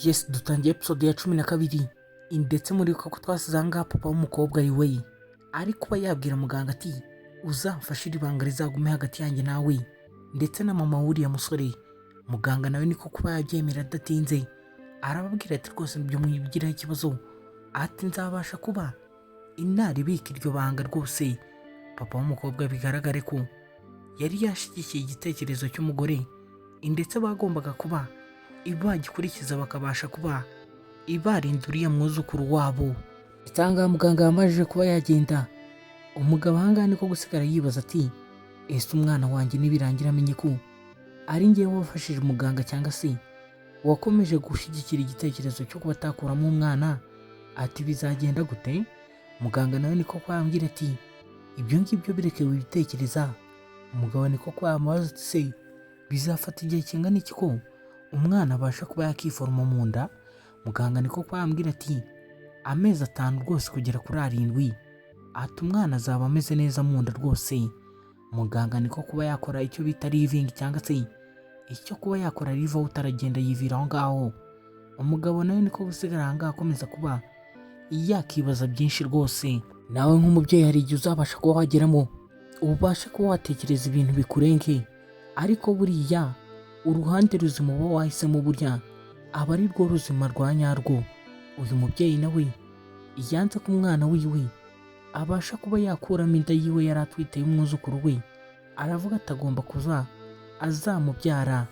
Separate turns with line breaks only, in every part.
Yes, dutangiye episode ya 12, ndetse muri ko twasize aha ngaha papa w'umukobwa ari we ari kuba yabwira muganga ati: "Uzamfashe iri banga rizagume hagati yanjye nawe ndetse na mama w'uriya musore." Muganga nawe niko kuba yabyemera adatinze, arababwira ati: "Rwose ibyo mwibigiraho ikibazo," ati: "Nzabasha kuba inaribika iryo banga rwose." Papa w'umukobwa bigaragare ko yari yashyigikiye igitekerezo cy'umugore, ndetse bagombaga kuba bagikurikiza bakabasha kuba ibarinda uriya mwuzukuru wabo. Ndetse aha ngaha muganga yamajije kuba yagenda, umugabo aha ngaha niko gusigara yibaza ati: "Ese umwana wanjye nibirangira amenye ko ari ngewe wafashije muganga cyangwa se wakomeje gushyigikira igitekerezo cyo kuba atakuramo umwana?" Ati: "Bizagenda gute?" Muganga nawe niko kwambwira ati: "Ibyo ngibyo bireke wibitekereza." Umugabo niko kwamubaza ati: "Se bizafata igihe kingana iki ko umwana abasha kuba yakiforoma mu nda?" Muganga niko kwambwira ati: "Amezi 5 rwose kugera kuri 7," ati: "Umwana azaba ameze neza mu nda rwose." Muganga niko kuba yakora icyo bita leaving, cyangwa se icyo kuba yakora leave out, aragenda yivira aho ngaho. Umugabo nawe niko gusigara aha ngaha akomeza kuba yakibaza byinshi rwose. Nawe nk'umubyeyi hari igihe uzabasha kuba wageramo ubashe kuba watekereza ibintu bikurenge, ariko buriya uruhande ruzima uba wahisemo burya aba ari rwo ruzima rwa nyarwo. Uyu mubyeyi nawe yanze ko umwana wiwe abasha kuba yakuramo inda yiwe yari atwite y'umwuzukuru we, aravuga atagomba kuza azamubyara.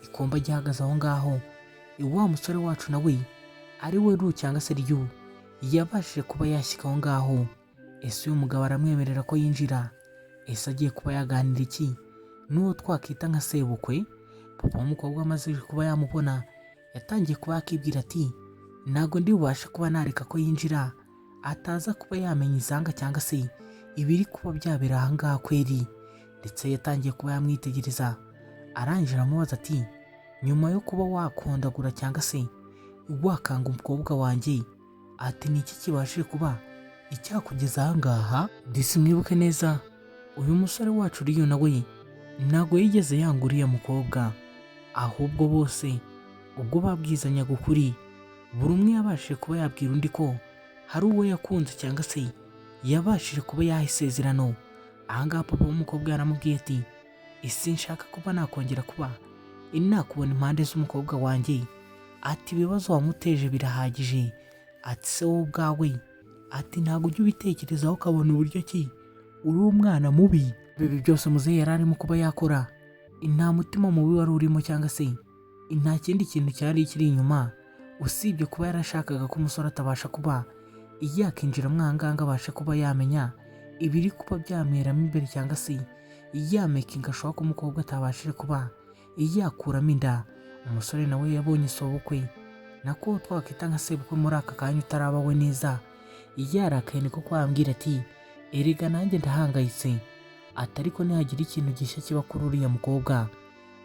Ikomba gihagaze aho ngaho, wa musore wacu nawe ari we Ru cyangwa se Ryu yabashije kuba yashyika aho ngaho. Ese uyu mugabo aramwemerera ko yinjira? Ese agiye kuba yaganira iki n'uwo twakita nka sebukwe? Papa w'umukobwa amaze kuba yamubona, yatangiye kuba yakibwira ati: "Ntabwo ndi bubashe kuba nareka ko yinjira ataza kuba yamenya izanga cyangwa se ibiri kuba byabera aha ngaha kweri." Ndetse yatangiye kuba yamwitegereza, arangije aramubaza ati: "Nyuma yo kuba wakondagura cyangwa se wakanga umukobwa wanjye," ati, "ni iki kibashije kuba icyakugeza aha ngaha?" Disi mwibuke neza, uyu musore wacu uriyo nawe ntabwo yigeze yanga uriya mukobwa, ahubwo bose ubwo babwizanyaga ukuri, buri umwe yabashije kuba yabwira undi ko hari uwo yakunze cyangwa se yabashije kuba yaha isezerano. Ahangaha papa w'umukobwa yaramubwiye ati: "Isi nshaka kuba nakongera kuba nakubona impande z'umukobwa wanjye," ati: "Ibibazo wamuteje birahagije," ati: "Se wowe ubwawe," ati, "ntabwo ujya ubitekerezaho ukabona uburyo ki uri umwana mubi?" Ibi byose muzehe yari arimo kuba yakora, nta mutima mubi wari urimo cyangwa se nta kindi kintu cyari kiri inyuma, usibye kuba yarashakaga ko umusore atabasha kuba yakinjira ngo abashe kuba yamenya ibiri kuba byameramo imbere, cyangwa se yamakinga sure ko umukobwa atabashije kuba yakuramo inda. Umusore nawe yabonye sobukwe, nako twakwita nka sebukwe muri aka kanya utaraba we neza, yarakaye, niko kwambwira ati: "Erega nanjye ndahangayitse," ati, "ariko nihagira ikintu gishya kiba kuri uriya mukobwa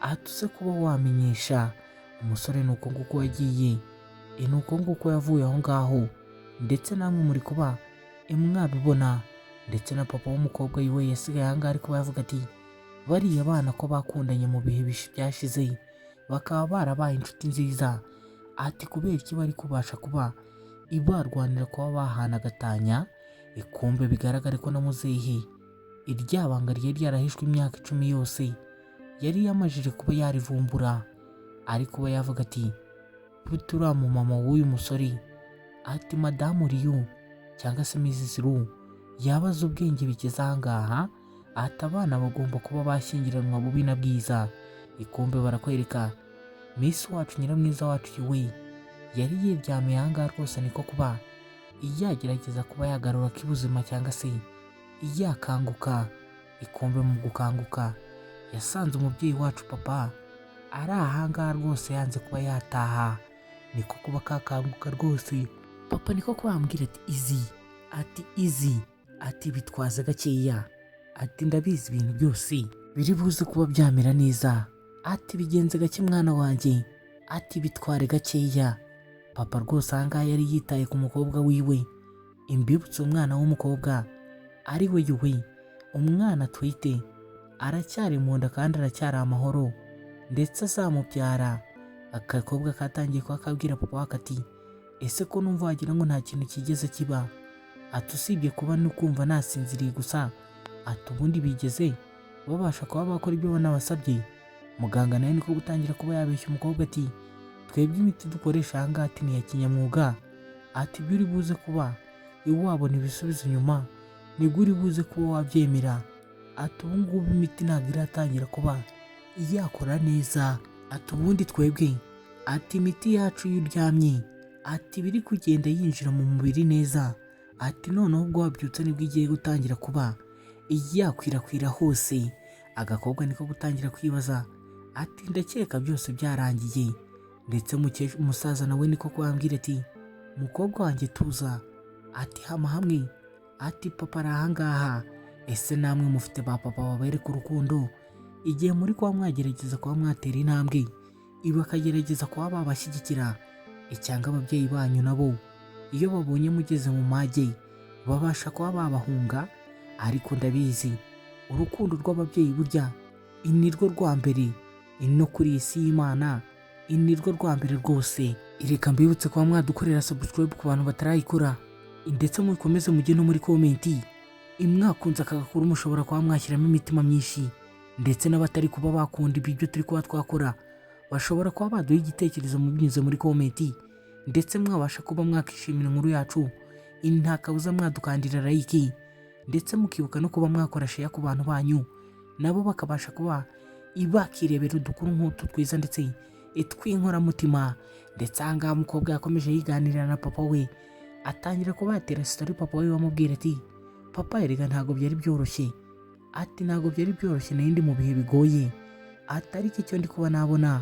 atuze kuba wamenyesha." Umusore ni uko nguko yagiye, ni uko nguko yavuye aho ngaho, ndetse namwe muri kuba mwabibona. Ndetse na papa w'umukobwa wiwe yasigaye aha ngaha ari kuba yavuga ati: "Bariya bana ko bakundanye mu bihe byashize bakaba barabaye inshuti nziza," ati, "kubera iki bari kubasha kuba barwanira kuba bahana agatanya?" Ikumbe bigaragare ko na muzehe irya banga ryari ryarahishwe imyaka 10 yose yari yamajije kuba yarivumbura, ari kuba yavuga ati: "Buti uriya mumama w'uyu musore," ati, "Madamu Riyu cyangwa se Mrs Ru, yaba azi ubwenge bigeze aha ngaha," ati, "abana bagomba kuba bashyingiranwa bubi na bwiza." Ikumbe barakwereka Miss wacu, nyiramwiza wacu, we yari yiryamiye aha ngaha rwose, niko kuba yagerageza kuba yagarura k'ubuzima cyangwa se yakanguka. Ikumbe mu gukanguka yasanze umubyeyi wacu papa ari aha ngaha rwose yanze kuba yataha, niko kuba kakanguka rwose. Papa niko kuba yambwira ati: "Easy," ati, "easy," ati, "bitwaze gakeya," ati, "ndabizi ibintu byose biri buze kuba byamera neza," ati, "bigenze gake mwana wanjye," ati, "bitware gakeya." Papa rwose aha ngaha yari yitaye ku mukobwa wiwe. Imbibutse, umwana w'umukobwa ari we yuwe, umwana atwite aracyari mu nda kandi aracyari amahoro, ndetse azamubyara. Akakobwa katangiye kuba kabwira papa wako ati: "Ese ko numva wagira ngo nta kintu kigeze kiba?" Ati: "Usibye kuba no kumva nasinziriye gusa." Ati: "Ubundi bigeze babasha kuba bakora ibyo banabasabye?" Muganga nawe niko gutangira kuba yabeshya umukobwa ati: "Twebwe imiti dukoresha aha ngaha," ati, "ni iya kinyamwuga." Ati: "Ibyo uri buze kuba wabona ibisubizo nyuma nibwo uri buze kuba wabyemera." Ati: "Ubu ngubu imiti ntabwo iratangira kuba yakora neza." Ati: "Ubundi twebwe," ati, "imiti yacu iyo uryamye," ati, "biri kugenda yinjira mu mubiri neza." Ati: "Noneho ubwo wabyutse nibwo igiye gutangira kuba yakwirakwira hose." Agakobwa niko gutangira kwibaza ati: "Ndakeka byose byarangiye." Ndetse umusaza nawe niko kubambwira ati: "Mukobwa wanjye, tuza." Ati: "Hama hamwe." Ati: "Papa ari ahangaha." Ese namwe mufite ba papa babereka urukundo igihe muri kuba mwagerageza kuba mwatera intambwe, bakagerageza kuba babashyigikira? Icyanga ababyeyi banyu nabo iyo babonye mugeze mu mage babasha kuba babahunga. Ariko ndabizi, urukundo rw'ababyeyi burya ni rwo rwa mbere no kuri iyi si y'Imana, ni rwo rwa mbere rwose. Reka mbibutse kuba mwadukorera subscribe ku bantu batarayikora, ndetse mukomeze mujye no muri comment. Mwakunze aka gakuru mushobora kuba mwashyiramo imitima myinshi, ndetse n'abatari kuba bakunda ibyo turi kuba twakora bashobora kuba baduha igitekerezo binyuze muri comment. Ndetse mwabasha kuba mwakishimira inkuru yacu, nta kabuza mwadukandira like, ndetse mukibuka no kuba mwakora share ku bantu banyu, nabo bakabasha kuba bakirebera udukuru nk'utu twiza ndetse tw'inkoramutima. Ndetse aha ngaha umukobwa yakomeje yiganirira na papa we, atangira kuba yatera story papa we, bamubwira ati: "Papa, erega ntabwo byari byoroshye." Ati: "Ntabwo byari byoroshye, nari ndi mu bihe bigoye." Ati: "Ariko icyo ndi kuba nabona,"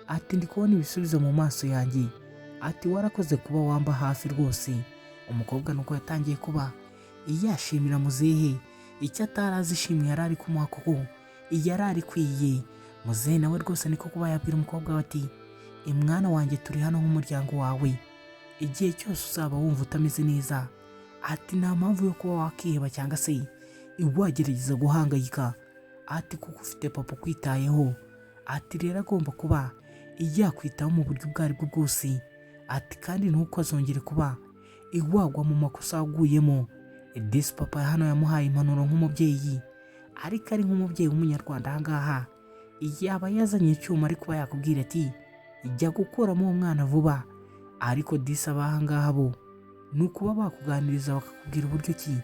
ati, "ndi kubona ibisubizo mu maso yanjye." Ati: "Warakoze kuba wamba hafi rwose." Umukobwa nuko yatangiye kuba yashimira muzehe, icyo atari azi ishimwe yari ari kumuha kuko yari arikwiye. Muzehe nawe rwose niko kuba yabwira umukobwa we ati: "Mwana wanjye, turi hano nk'umuryango wawe igihe cyose uzaba wumva utameze neza." Ati: "Nta mpamvu yo kuba wakiheba cyangwa se wagerageza guhangayika." Ati: "Kuko ufite papa ukwitayeho." Ati: "Rero agomba kuba yakwitaho mu buryo ubwo aribwo bwose." Ati: "Kandi ntukazongere kuba wagwa mu makosa waguyemo." Disi papa hano yamuhaye impanuro nk'umubyeyi, ariko ari nk'umubyeyi w'umunyarwanda ahangaha yaba yazanye icyuma ari kuba yakubwira ati: "Jya gukuramo uwo mwana vuba." Ariko disi abahangaha bo ni ukuba bakuganiriza, bakakubwira uburyo ki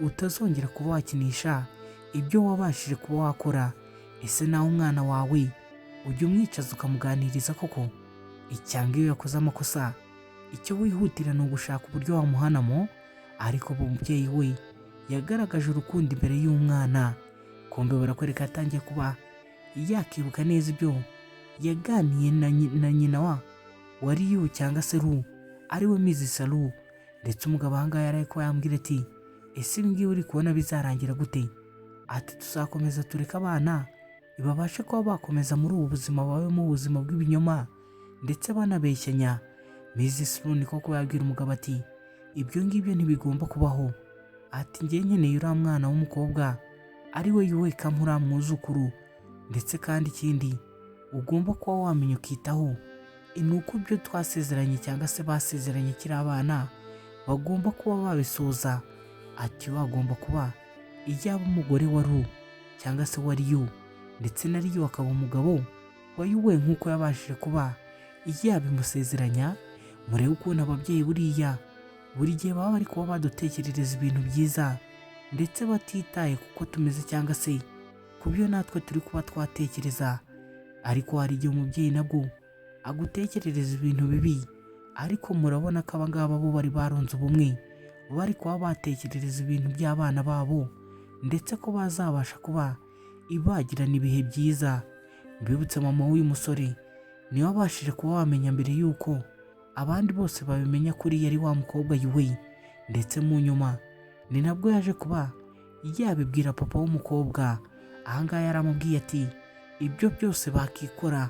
utazongera kuba wakinisha ibyo wabashije kuba wakora. Ese nawe umwana wawe ujya umwicaza ukamuganiriza koko? Icyanga iyo yakoze amakosa icyo wihutira ni ugushaka uburyo wamuhanamo. Ariko ubu umubyeyi we yagaragaje urukundo imbere y'umwana. Kumbe barakwereka yatangiye kuba yakibuka neza ibyo yaganiye na nyina wa Riyu cyangwa se Ru, ariwe Mizi Saru. Ndetse umugabo ahangaha yari kuba yambwira ati: "Ese ibi ngibi uri kubona bizarangira gute?" Ati: "Tuzakomeza tureke abana babashe kuba bakomeza muri ubu buzima, babemo ubuzima bw'ibinyoma ndetse banabeshyanya?" Mizi Saru niko kuba yabwira umugabo ati: "Ibyo ngibyo ntibigomba kubaho." Ati: "Njye nkeneye uriya mwana w'umukobwa ari we yuweka uriya mwuzukuru. Ndetse kandi ikindi ugomba kuba wamenya ukitaho ni uko ibyo twasezeranye cyangwa se basezeranye kiri abana bagomba kuba babisoza." Ati: "Wagomba kuba iyaba umugore wa Ru cyangwa se wa Riyu, ndetse na Riyu akaba umugabo wa Yuwe nk'uko yabashije kuba yabimusezeranya." Murebe ukuntu ababyeyi buriya buri gihe baba bari kuba badutekerereza ibintu byiza, ndetse batitaye kuko tumeze cyangwa se ku byo natwe turi kuba twatekereza. Ariko hari igihe umubyeyi nabwo agutekerereza ibintu bibi. Ariko murabona ko abangaba bo bari barunze ubumwe, bari kuba batekerereza ibintu by'abana babo, ndetse ko bazabasha kuba ibagirana ibihe byiza. Mbibutse, mama w'uyu musore niwe wabashije kuba wamenya mbere y'uko abandi bose babimenya kuri yari wa mukobwa Yuwe. Ndetse mu nyuma ni nabwo yaje kuba yabibwira papa w'umukobwa. Ahangaha yaramubwiye ati: "Ibyo byose bakikora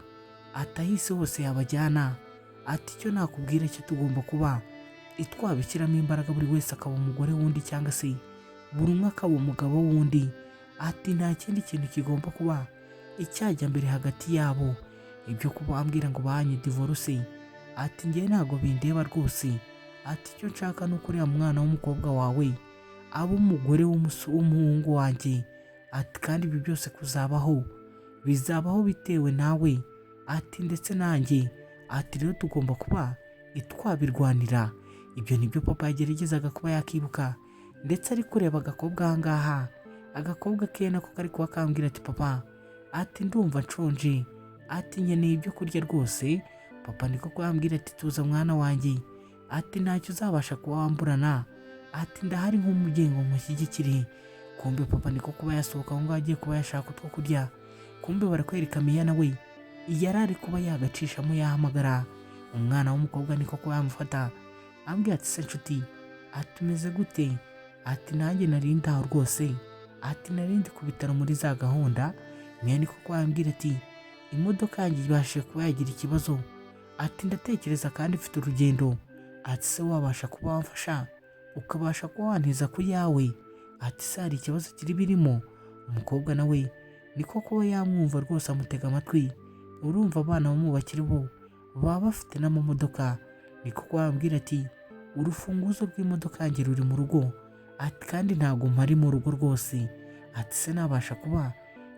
atahise hose yabajyana." Ati: "Icyo nakubwira cyo, tugomba kuba twabishyiramo imbaraga, buri wese akaba umugore w'undi cyangwa se buri umwe akaba umugabo w'undi." Ati: "Nta kindi kintu kigomba kuba icyajya mbere hagati yabo." Ibyo kuba wambwira ngo bahanye divorce, ati njyewe ntabwo bindeba rwose. Ati icyo nshaka ni uko uriya mwana w'umukobwa wawe aba umugore w'umuhungu wanjye. Ati kandi ibyo byose kuzabaho bizabaho bitewe nawe, ati ndetse nanjye. Ati rero tugomba kuba twabirwanira. Ibyo nibyo papa yageragezaga kuba yakibuka, ndetse ari kureba agakobwa aha ngaha, agakobwa ke nako kari kuba kambwira ati papa, ati ndumva nshonje, ati nkeneye ibyo kurya rwose. Papa niko kuyambwira ati tuza mwana wanjye, ati ntacyo uzabasha kuba wamburana, ati ndahari nk'umubyeyi ngo nkushyigikire. Kumbe papa niko kuba yasohoka aho ngaho agiye kuba yashaka utwo kurya. Kumbe barakwereka Miya nawe yari ari kuba yagacishamo yahamagara umwana w'umukobwa, niko kuba yamufata ambwira ati se nshuti, ati umeze gute? Ati nanjye nari ndaho rwose, ati nari ndi ku bitaro muri za gahunda. Miya niko kuba yambwira ati imodoka yanjye ibashije kuba yagira ikibazo, ati ndatekereza kandi mfite urugendo, ati se wabasha kuba wamfasha ukabasha kuba wantiza ku yawe? Ati se hari ikibazo kiri birimo? Umukobwa nawe niko kuba yamwumva rwose, amutega amatwi. Urumva abana bo mu bakiri bo baba bafite n'amamodoka. Niko kuba yambwira ati urufunguzo rw'imodoka yanjye ruri mu rugo, ati kandi ntabwo mpari mu rugo rwose, ati se nabasha kuba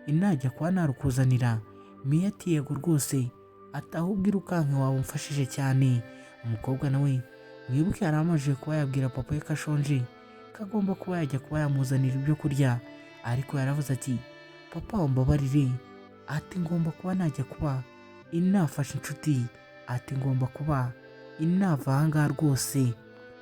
inajya kuba narukuzanira? Miya ati yego rwose, ati ahubwo irukanke waba umfashije cyane. Umukobwa nawe mwibuke yari amajije kuba yabwira papa we ko ashonje, ko agomba kuba yajya kuba yamuzanira ibyo kurya, ariko yaravuze ati papa wambabarire, ati ngomba kuba najya kuba inafasha inshuti, ati ngomba kuba inava aha ngaha rwose.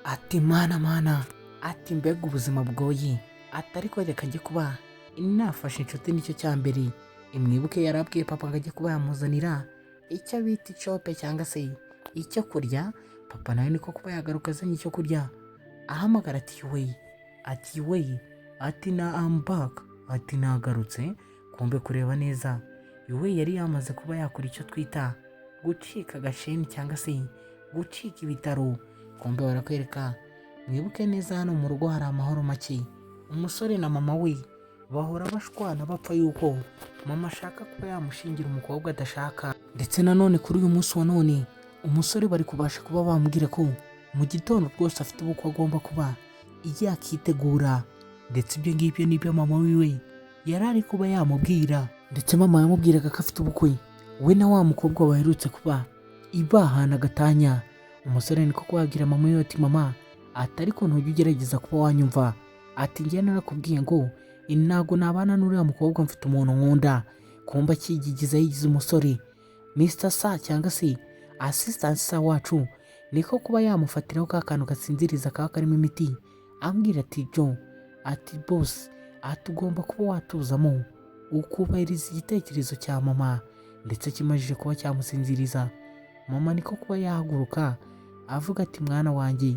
Ati mana mana, ati mbega ubuzima bugoye, ati ariko reka njye kuba inafasha inshuti nicyo cya mbere. Imwibuke yarabwiye papa ngo ajye kuba yamuzanira icyo bita icope cyangwa se icyo kurya. Papa nawe niko kuba yagaruka azanye icyo kurya, ahamagara ati we, ati we, ati na I'm back, ati nagarutse. Kumbe kureba neza we yari yamaze kuba yakora icyo twita gucika agasheni cyangwa se gucika ibitaro. Kumbe barakwereka, mwibuke neza hano mu rugo hari amahoro make. Umusore na mama we bahora bashwana bapfa yuko mama ashaka kuba yamushingira umukobwa adashaka. Ndetse nanone kuri uyu munsi wa none umusore bari kubasha kuba bamubwira ko mu gitondo rwose afite ubukwe agomba kuba yakitegura. Ndetse ibyo ngibyo nibyo mama wiwe yari ari kuba yamubwira. Ndetse mama yamubwiraga ko afite ubukwe we na wa mukobwa baherutse kuba ibahana agatanya. Umusore niko kubabwira mama wiwe ati mama, ati ariko ntujya ugerageza kuba wanyumva, ati njye narakubwiye ngo ntabwo nabana n'uriya mukobwa, mfite umuntu nkunda. Kumba akigigiza yigize umusore Mr Sa cyangwa se assistant Sa wacu, niko kuba yamufatiraho ka kantu gasinziriza kaba karimo imiti, ambwira ati John, ati boss, ati ugomba kuba watuzamo ukubahiriza igitekerezo cya mama. Ndetse kimajije kuba cyamusinziriza, mama niko kuba yahaguruka avuga ati mwana wanjye,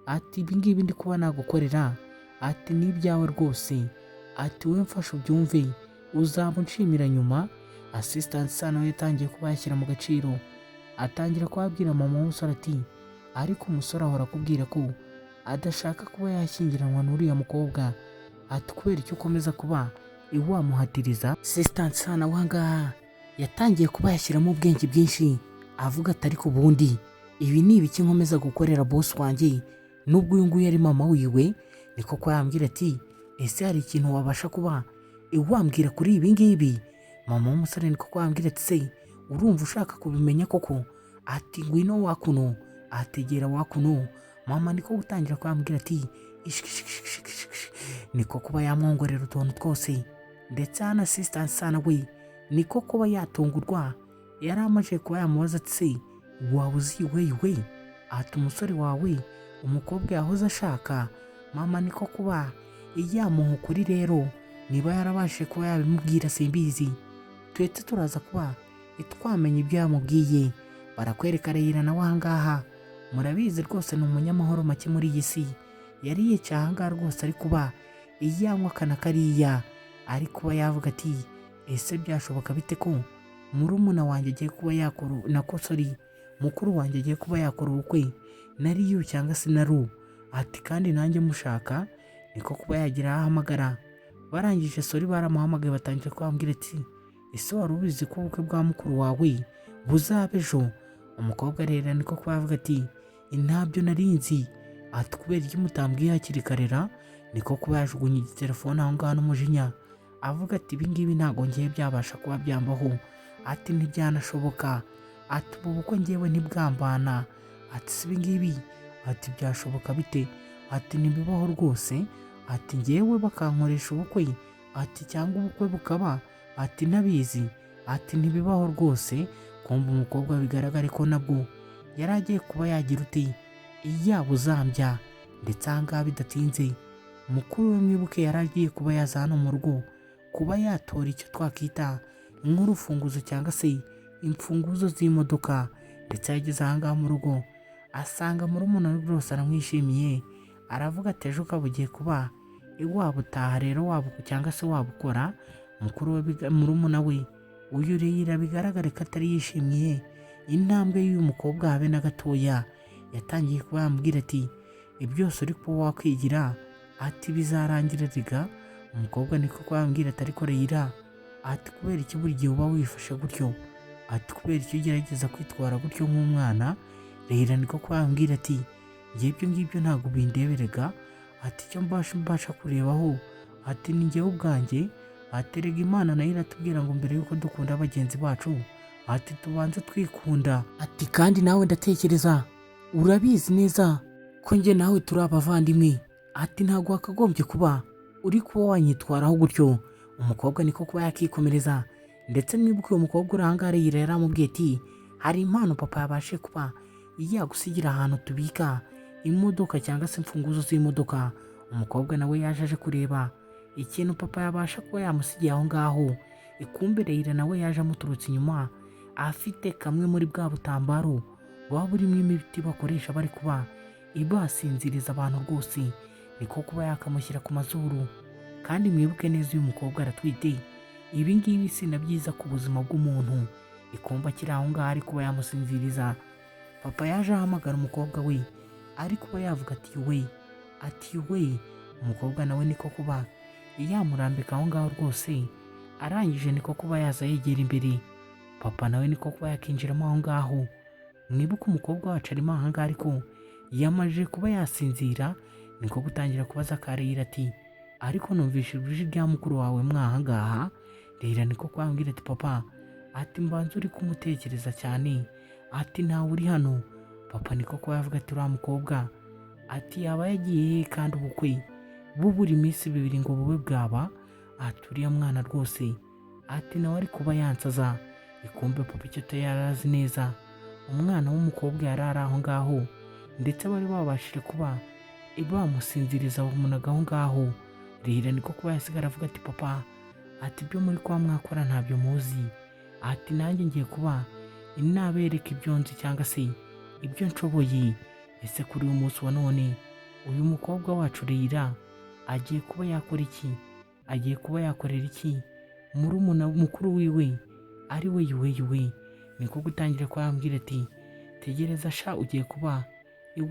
ati ibi ngibi ndi kuba nagukorera, ati ni ibyawe rwose, ati wowe mfashe ubyumve uzaba unshimira nyuma. Assistant Sa nawe yatangiye kuba yashyira mu gaciro, atangira kubabwira mama w'umusore ati ariko umusore ahora akubwira ko adashaka kuba yashyingiranwa n'uriya mukobwa, ati kubera icyo ukomeza kuba iwamuhatiriza. Assistant Sa nawe aha ngaha yatangiye kuba yashyiramo ubwenge bwinshi, avuga ati ariko ubundi ibi ni ibiki nkomeza gukorera boss wanjye nubwo uyu nguyu ari mama wiwe? Niko kuba yambwira ati ese hari ikintu wabasha kuba wambwira kuri ibi ngibi? Mama w'umusore niko kuba yambwira ati se urumva ushaka kubimenya koko? Ati ngwino wakuno, ategera wakuno. Mama niko gutangira kwambwira ati ishikishikishikishiki, niko kuba yamwongorera utuntu twose. Ndetse hano assistant Sana we niko kuba yatungurwa, yari amaze kuba yamubaza ati se waba uzi we we, ati umusore wawe umukobwa yahoze ashaka? Mama niko kuba yamuha ukuri rero, niba yarabashije kuba yabimubwira simbizi, tuhetse turaza kuba twamenya ibyo yamubwiye. Barakwereka Reyira nawe ahangaha, murabizi rwose ni umunyamahoro make muri iyi si. Yari yicaye ahangaha rwose ari kuba yanywa akana kariya, ari kuba yavuga ati ese byashoboka bite ko murumuna wanjye agiye kuba yakora, nako sorry, mukuru wanjye agiye kuba yakora ubukwe na Riyu cyangwa se na Ru, ati kandi nanjye mushaka. Niko kuba yagira aho ahamagara. Barangije sorry, baramuhamagaye batangira kubabwira ati ese wari ubizi ko ubukwe bwa mukuru wawe Buzabe ejo. Umukobwa rero niko kuba yavuga ati: "Ntabyo narinzi." Ati: "Kubera iki mutambwiye hakiri kare ra?" Niko kuba yajugunye igitelefone aho ngaho n'umujinya, avuga ati: "Ibi ngibi ntabwo ngiye byabasha kuba byambaho." Ati: "Ntibyanashoboka." Ati: "Ubu bukwe ngewe ntibwambana." Ati: "Si ibi ngibi." Ati: "Byashoboka bite?" Ati: "Ntibibaho rwose." Ati: "Ngewe bakankoresha ubukwe?" Ati: "Cyangwa ubukwe bukaba?" Ati: "Ntabizi." Ati: "Ntibibaho rwose." Kumva umukobwa bigaragare ko nabwo yari agiye kuba yagira uti yaba uzambya. Ndetse aha ngaha bidatinze, mukuru we mwibuke yari agiye kuba yaza hano mu rugo kuba yatora icyo twakita nk'urufunguzo cyangwa se imfunguzo z'imodoka. Ndetse yageze aha ngaha mu rugo asanga murumuna we rwose aramwishimiye, aravuga ati: "Ejo ukaba ugiye kuba waba utaha rero, waba cyangwa se wabukora." Mukuru we, murumuna we uyu rero, bigaragare ko atari yishimiye intambwe y'uyu mukobwa habe na gatoya. Yatangiye kuba yamubwira ati: "Byose uri kuba wakwigira," ati, "bizarangira riga." Umukobwa niko kuba yamubwira ati: "Ariko Reyira," ati, "kubera iki buri gihe uba wifashe gutyo?" Ati: "Kubera icyo ugerageza kwitwara gutyo nk'umwana?" Reyira niko kuba yamubwira ati: "Ngewe ibyo ngibyo ntabwo bindeberega." Ati: "Icyo mbasha kurebaho," ati, "ni njyewe ubwanjye." Ati: "Erega Imana nayo iratubwira ngo mbere y'uko dukunda bagenzi bacu," ati, "tubanze twikunda." Ati: "Kandi nawe ndatekereza urabizi neza ko njye nawe turi abavandimwe." Ati: "Ntabwo wakagombye kuba uri kuba wanyitwaraho gutyo." Umukobwa niko kuba yakikomereza. Ndetse mwibuke uyu mukobwa uri ahangaha, Reyira yaramubwiye ati: "Hari impano papa yabashe kuba yagusigira ahantu tubika imodoka cyangwa se imfunguzo z'imodoka." Umukobwa nawe yaje aje kureba ikintu papa yabasha kuba yamusigiye aho ngaho. Ikumbe Reyira nawe yaje amuturutse inyuma, afite kamwe muri bwa butambaro buba burimo imiti bakoresha bari kuba ibasinziriza abantu rwose. Niko kuba yakamushyira ku mazuru. Kandi mwibuke neza, uyu mukobwa aratwite. Ibi ngibi si na byiza ku buzima bw'umuntu. Ikumba kiri aho ngaho ari kuba yamusinziriza. Papa yaje ahamagara umukobwa we, ari kuba yavuga ati: "We," ati: "We." Umukobwa nawe niko kuba yamurambika aho ngaho rwose. Arangije niko kuba yaza yegera imbere, papa nawe niko kuba yakinjiramo aho ngaho. Mwibuke umukobwa wacu arimo aha ngaha, ariko yamajije kuba yasinzira. Niko gutangira kubaza Kareyira ati: "Ariko numvishe ijwi rya mukuru wawe mwaha ngaha." Reyira niko kwambwira ati: "Papa," ati, "mbanza uri kumutekereza cyane," ati, "ntawe uri hano." Papa niko kuba yavuga ati: "Uriya mukobwa," ati, "yaba yagiye he kandi ubukwe bubura iminsi 2 ngo bube bwaba?" Ati: "Uriya mwana rwose," ati, "nawe ari kuba yansaza." Ikumbe papa icyo atari azi neza, umwana w'umukobwa yari ari aho ngaho, ndetse bari babashije kuba bamusinziriza, bamunaga aho ngaho. Rehira niko kuba yasigara avuga ati: "Papa," ati, "ibyo muri kuba mwakora ntabyo muzi." Ati: "Nanjye ngiye kuba nabereka ibyo nzi cyangwa se ibyo nshoboye." Ese kuri uyu munsi wa none uyu mukobwa wacu Reyira agiye kuba yakora iki? Agiye kuba yakorera iki murumuna mukuru wiwe ari we Yuwe? Yuwe niko gutangira kuba yambwira ati: "Tegereza sha, ugiye kuba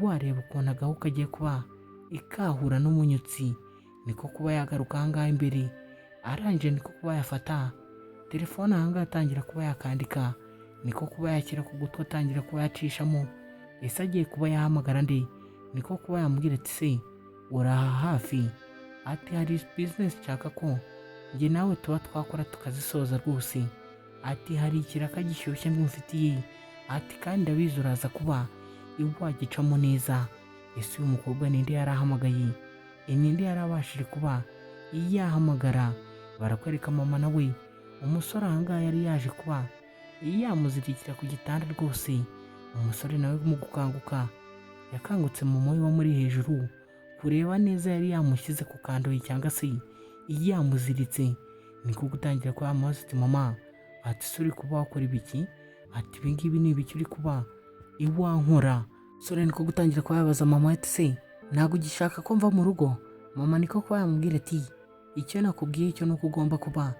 wareba ukuntu agahu kagiye kuba ikahura n'umunyutsi." Niko kuba yagaruka ahangaha imbere. Arangije niko kuba yafata telefone ahangaha, atangira kuba yakandika. Niko kuba yakira ku gutwi, atangira kuba yacishamo. Ese agiye kuba yahamagara nde? Niko kuba yamubwira ati: "Se uraha hafi?" Ati: "Hari business nshaka ko njye nawe tuba twakora tukazisoza rwose." Ati: "Hari ikiraka gishyushye ngufitiye." Ati: "Kandi ndabizi uraza kuba wagicamo neza." Ese uyu mukobwa ninde yarahamagaye? Ninde yarabashije kuba yahamagara? Barakwereka mama nawe umusore ahangaha yari yaje kuba yamuzirikira ku gitanda rwose. Umusore nawe mu gukanguka yakangutse mama we wamuri hejuru. Kureba neza, yari yamushyize ku kandoyi cyangwa se yamuziritse. Niko gutangira kuba yamubaza ati: "Mama," ati, "se uri kuba wakora ibiki?" Ati: "Ibi ngibi ni ibiki uri kuba iwankora?" Umusore niko gutangira kuba yabaza mama ati: "Se ntabwo ugishaka ko mva mu rugo?" Mama niko kuba yamubwira ati: "Icyo nakubwiye cyo ni uko ugomba kuba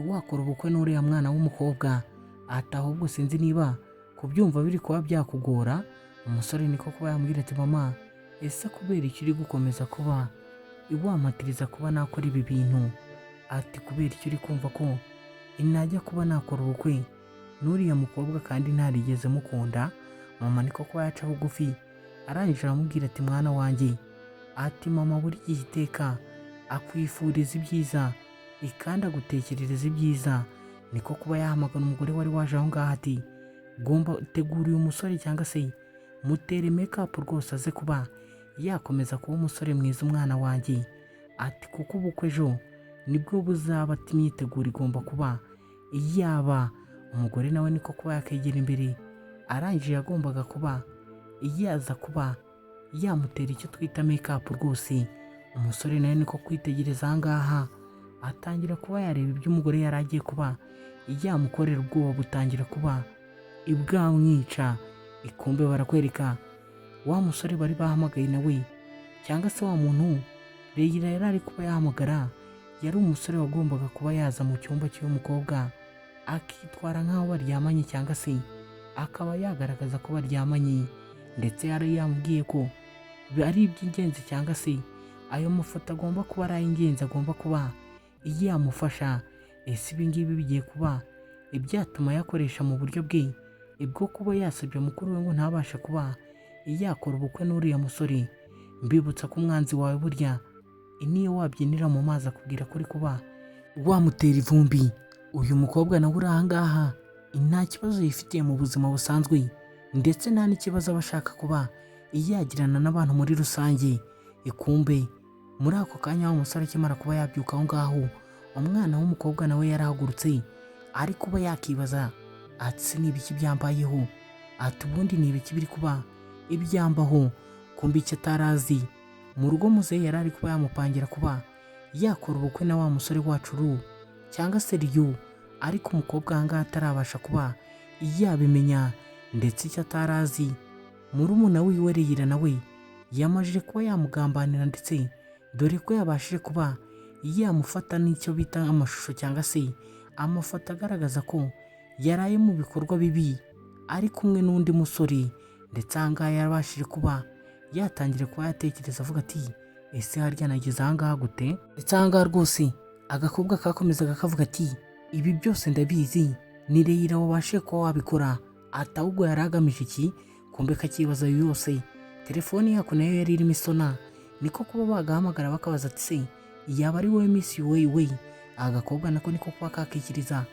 wakora ubukwe n'uriya mwana w'umukobwa." Ati: "Ahubwo sinzi niba kubyumva biri kuba byakugora." Umusore niko kuba yamubwira ati: "Mama, ese kubera icyo uri gukomeza kuba iwampatiriza kuba nakora ibi bintu?" Ati: "Kubera icyo uri kumva ko najya kuba nakora ubukwe n'uriya mukobwa kandi ntarigeze mukunda. Mama niko kuba yaca bugufi, arangije aramubwira ati: "Mwana wanjye," ati, "mama buri gihe iteka akwifuriza ibyiza kandi agutekerereza ibyiza." Niko kuba yahamagara umugore wari waje aho ngaho ati: "Gomba tegura uyu musore cyangwa se mutere makeup rwose, aze kuba yakomeza kuba umusore mwiza, umwana wanjye," ati, "kuko ubukwe ejo nibwo buzaba," ati, "imyiteguro igomba kuba yaba." Umugore nawe niko kuba yakegera imbere, arangije yagombaga kuba yaza kuba yamutera icyo twita makeup rwose. Umusore nawe niko kwitegereza aha ngaha, atangira kuba yareba ibyo umugore yari agiye kuba yamukorera, ubwoba butangira kuba bwamwica. Ikumbe barakwereka wa musore bari bahamagaye nawe, cyangwa se wa muntu Reyira yari ari kuba yahamagara, yari umusore wagombaga kuba yaza mu cyumba cy'uyu mukobwa akitwara nk'aho baryamanye, cyangwa se akaba yagaragaza ko baryamanye. Ndetse yari yamubwiye ko ari iby'ingenzi, cyangwa se ayo mafoto agomba kuba ari ay'ingenzi, agomba kuba yamufasha. Ese ibi ngibi bigiye kuba ibyatuma yakoresha mu buryo bwe bwo kuba yasabye mukuru we ngo ntabashe kuba yakora ubukwe n'uriya musore? Mbibutsa ko umwanzi wawe burya niyo wabyinira mu mazi akubwira ko uri kuba wamutera ivumbi. Uyu mukobwa nawe uri aha ngaha nta kibazo yifitiye mu buzima busanzwe, ndetse nta n'ikibazo aba ashaka kuba yagirana n'abantu muri rusange. Ikumbe muri ako kanya wa musore akimara kuba yabyuka aho ngaho, umwana w'umukobwa nawe yarahagurutse, ari kuba yakibaza ati: "Se ni ibiki byambayeho?" Ati: "Ubundi ni ibiki biri kuba ibyambaho?" Kumbe icyo atarazi, mu rugo muzehe yari ari kuba yamupangira kuba yakora ubukwe na wa musore wacu Ru, cyangwa se Riyu, ariko umukobwa aha ngaha atarabasha kuba yabimenya. Ndetse icyo atarazi, murumuna wiwe Reyira nawe yamajije kuba yamugambanira, ndetse dore ko yabashije kuba yamufata n'icyo bita amashusho, cyangwa se amafoto agaragaza ko yaraye mu bikorwa bibi ari kumwe n'undi musore. Ndetse aha ngaha yarabashije kuba yatangira kuba yatekereza avuga ati: "Ese harya nageze aha ngaha gute?" Ndetse aha ngaha rwose agakobwa kakomezaga kavuga ati: "Ibi byose ndabizi, ni Reyira wabashije kuba wabikora," ati, "ahubwo yari agamije iki?" Kumbe kakibaza yose, telefoni yako nayo yari irimo isona, niko kuba bagahamagara bakabaza ati: "Se yaba ari wowe Miss Weyi?" Agakobwa nako niko kuba kakikiriza.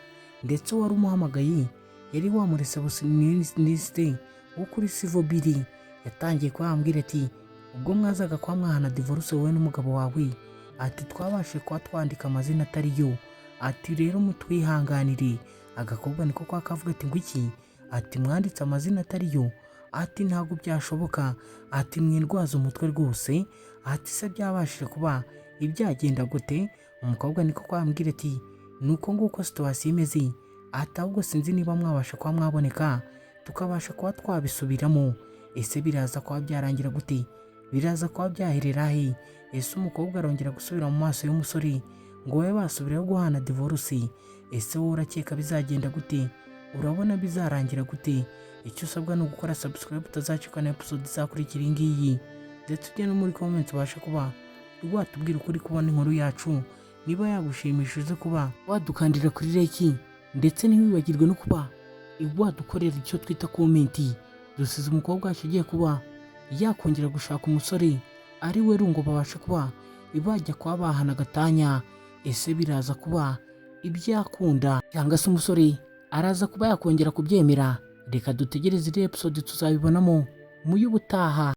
Ndetse uwari umuhamagaye yari wa mureceptionniste wo kuri Civil Bill. Yatangiye kuba yambwira ati: "Ubwo mwazaga kuba mwahana divorce wowe n'umugabo wawe," ati, "twabashije kuba twandika amazina atari yo," ati, "rero mutwihanganire." Agakobwa niko kwa kavuga ati: "Ngo iki?" Ati: "Mwanditse amazina atari yo," ati, "ntabwo byashoboka," ati, "mwirwaza umutwe rwose," ati, "se byabashije kuba ibyagenda gute?" Umukobwa niko kwambwira ati: "Nuko nguko situation imeze," ati, "ahubwo sinzi niba mwabasha kuba mwaboneka tukabasha kuba twabisubiramo." Ese biraza kuba byarangira gute? Biraza kuba byaherera he? Ese umukobwa arongera gusubira mu maso y'umusore ngo babe basubirayo guhana divorce? Ese wowe urakeka bizagenda gute? Urabona bizarangira gute? Icyo usabwa ni ugukora subscribe utazacikwa na episode izakurikira iyi ngiyi, ndetse ujye no muri comment ubashe kuba watubwira uko uri kubona inkuru yacu. Niba yagushimishije, uze kuba wadukandira kuri like, ndetse ntiwibagirwe no kuba wadukorera icyo twita comment. Dusize umukobwa wacu agiye kuba yakongera gushaka umusore ari we ngo babashe kuba bajya kuba bahana agatanya. Ese biraza kuba ibyakunda, cyangwa se umusore araza kuba yakongera kubyemera? Reka dutegereze iri episode, tuzabibonamo mu y'ubutaha.